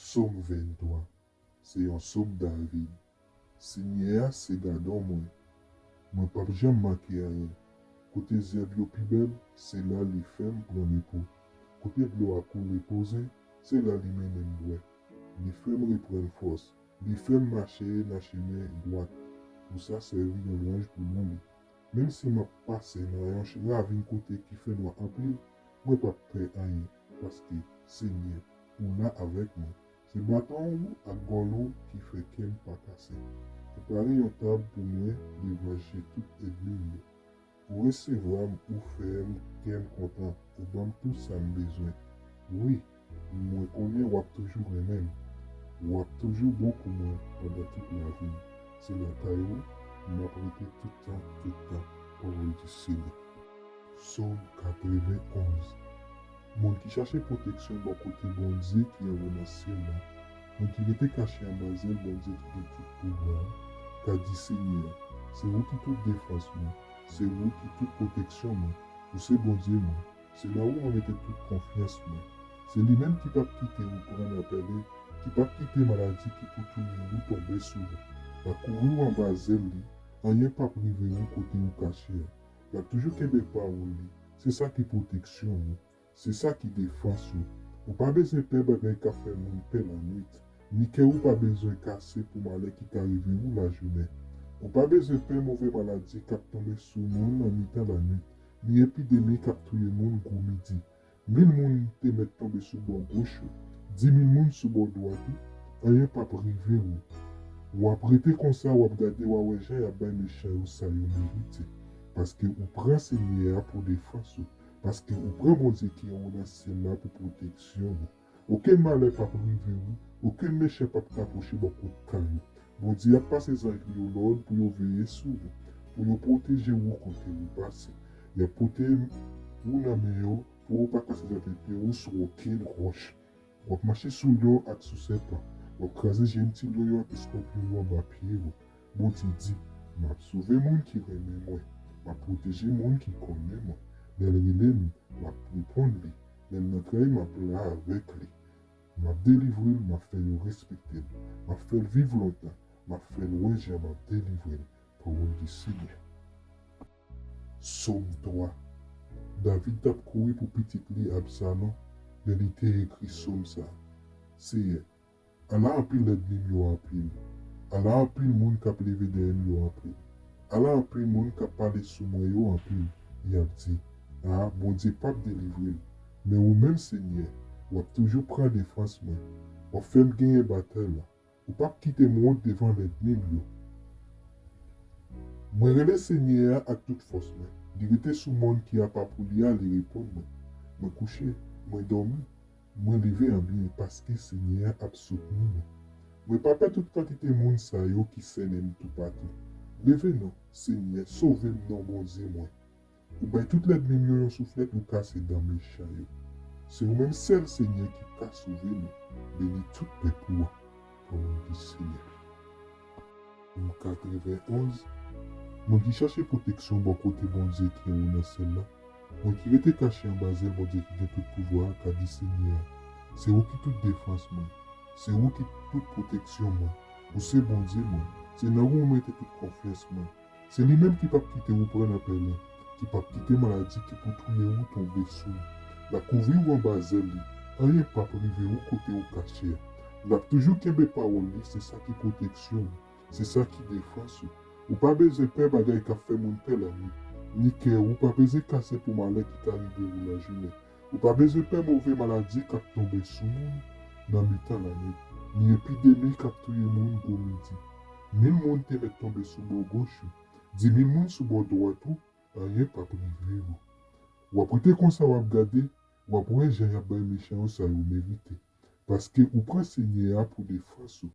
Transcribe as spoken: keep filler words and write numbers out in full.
Sòm venntwa. Se yon sòm David. Senyè a se gadò mwen. Mwen p ap janm manke anyen. Kote zèb yo pi bèl, se la li fè m pran repo. Kote dlo a koule poze, se la li mennen m bwè. Li fè m reprann fòs. Li fè m mache nan chemen dwat. Pou sa sèvi yon lwanj pou non li. Menm si m ap pase nan yon ravin kote ki fè nwa anpil, mwen p ap pè anyen, paske, Senyè, ou la avèk mwen. Se baton ou ak gòl ou ki fè kè m pa kase. Ou pare yon tab pou mwen devan je tout ènmi m yo. Ou resevwa m, ou fè m kè m kontan, ou ban m tout sa m bezwen. Wi, mwen konnen w ap toujou renmen m. W ap toujou bon pou mwen pandan tout lavi m. Se lakay ou m ap rete tout tan, tout tan. Pawòl di Senyè. Sòm katrevenn-onz. Moun ki chache pwoteksyon bò kote Bondye ki anwo nan syèl la, moun ki rete kache anba zèl Bondye ki gen tout pouvwa a, ka di Senyè a, se ou ki tout defans mwen, se ou ki tout pwoteksyon mwen, ou se Bondye mwen, se nan ou mwen mete tout konfyans mwen. Se li menm ki p ap kite ou pran nan pèlen, ki p ap kite maladi ki pou touye ou tonbe sou ou. L ap kouvri w anba zèl li, anyen p ap rive ou kote ou kache a. L ap toujou kenbe pawòl li. Se sa ki pwoteksyon ou. Se sa ki defans ou. Ou pa bezwen pè bagay k ap fè moun pè lannwit, ni kè ou pa bezwen kase pou malè ki ka rive ou lajounen. Ou pa bezwen pè move maladi k ap tonbe sou moun nan mitan lannwit, ni epidemi k ap touye moun gwo midi. Mil moun te mèt tonbe sou bò goch ou, di mil moun sou bò dwat ou, anyen p ap rive ou. W ap rete konsa, w ap gade, w a wè jan y ap bay mechan yo sa yo merite. Paske ou pran Senyè a pou defans ou, paske ou pran Bondye ki anwo nan syèl la pou pwoteksyon ou. Okenn malè p ap rive ou, okenn mechan p ap ka pwoche bò kot kay ou. Bondye ap pase zanj li yo lòd pou yo veye sou ou, pou yo pwoteje ou kote ou pase. Y ap pote ou nan men yo pou ou pa kase tèt pye ou sou okenn wòch. W ap mache sou lyon ak sou sèpan. W ap kraze jent ti lyon yo ak eskòpyon yo anba pye ou. Bondye di, m ap sove moun ki renmen mwen. M ap pwoteje moun ki konnen mwen. Lè l rele m, m ap reponn li. Lè l nan tray, m ap la avèk li. M ap delivre l, m ap fè yo respekte l. M ap fè l viv lontan. M ap fè l wè jan m ap delivre l. Pawòl di Senyè. Sòm twa. David t ap kouri pou pitit li Absalon lè li te ekri sòm sa a. Seyè, ala anpil lènmi m yo anpil! Ala anpil moun k ap leve dèyè m yo anpil! Ala anpil moun k ap pale sou mwen yo anpil! Y ap di, a, Bondye p ap delivre l. Men ou menm, Senyè, w ap toujou pran defans mwen. W ap fè m genyen batay la. Ou p ap kite m wont devan lènmi m yo. Mwen rele Senyè a ak tout fòs mwen. Li rete sou mòn ki apa pou li a, li reponn mwen. Mwen kouche, mwen dòmi, mwen leve an byen, paske Senyè a ap soutni mwen. Mwen pa pè tout kantite moun sa yo ki sènen m toupatou. Leve non, Senyè, sove m non, Bondye mwen. Ou bay tout lènmi m yo yon souflèt, ou kase dan mechan yo. Se ou menm sèl, Senyè, ki ka sove nou. Beni tout pèp ou a. Pawòl di Senyè. Sòm katrevenn-onz. Moun ki chache pwoteksyon bò kote Bondye ki anwo nan syèl la, moun ki rete kache anba zèl Bondye ki gen tout pouvwa a, ka di Senyè a, se ou ki tout defans mwen, se ou ki tout pwoteksyon mwen, ou se Bondye mwen, se nan ou mwen mete tout konfyans mwen. Se li menm ki p ap kite ou pran nan pèlen, ki p ap kite maladi ki pou touye ou tonbe sou ou. L ap kouvri ou anba zèl li, anyen p ap rive ou kote ou kache a. L ap toujou kenbe pawòl li, se sa ki pwoteksyon ou, se sa ki defans ou. Ou pa bezwen pè bagay k ap fè moun pè lannwit, ni kè ou pa bezwen kase pou malè ki ka rive ou lajounen. Ou pa bezwen pè move maladi k ap tonbe sou moun nan mitan lannwit, ni epidemi k ap touye moun gwo midi. Mil moun te mèt tonbe sou bò goch ou, di mil moun sou bò dwat ou, anyen p ap rive ou. W ap rete konsa, w ap gade, w ap wè jan y ap bay mechan yo sa yo merite. Paske ou pran Senyè a pou defans ou,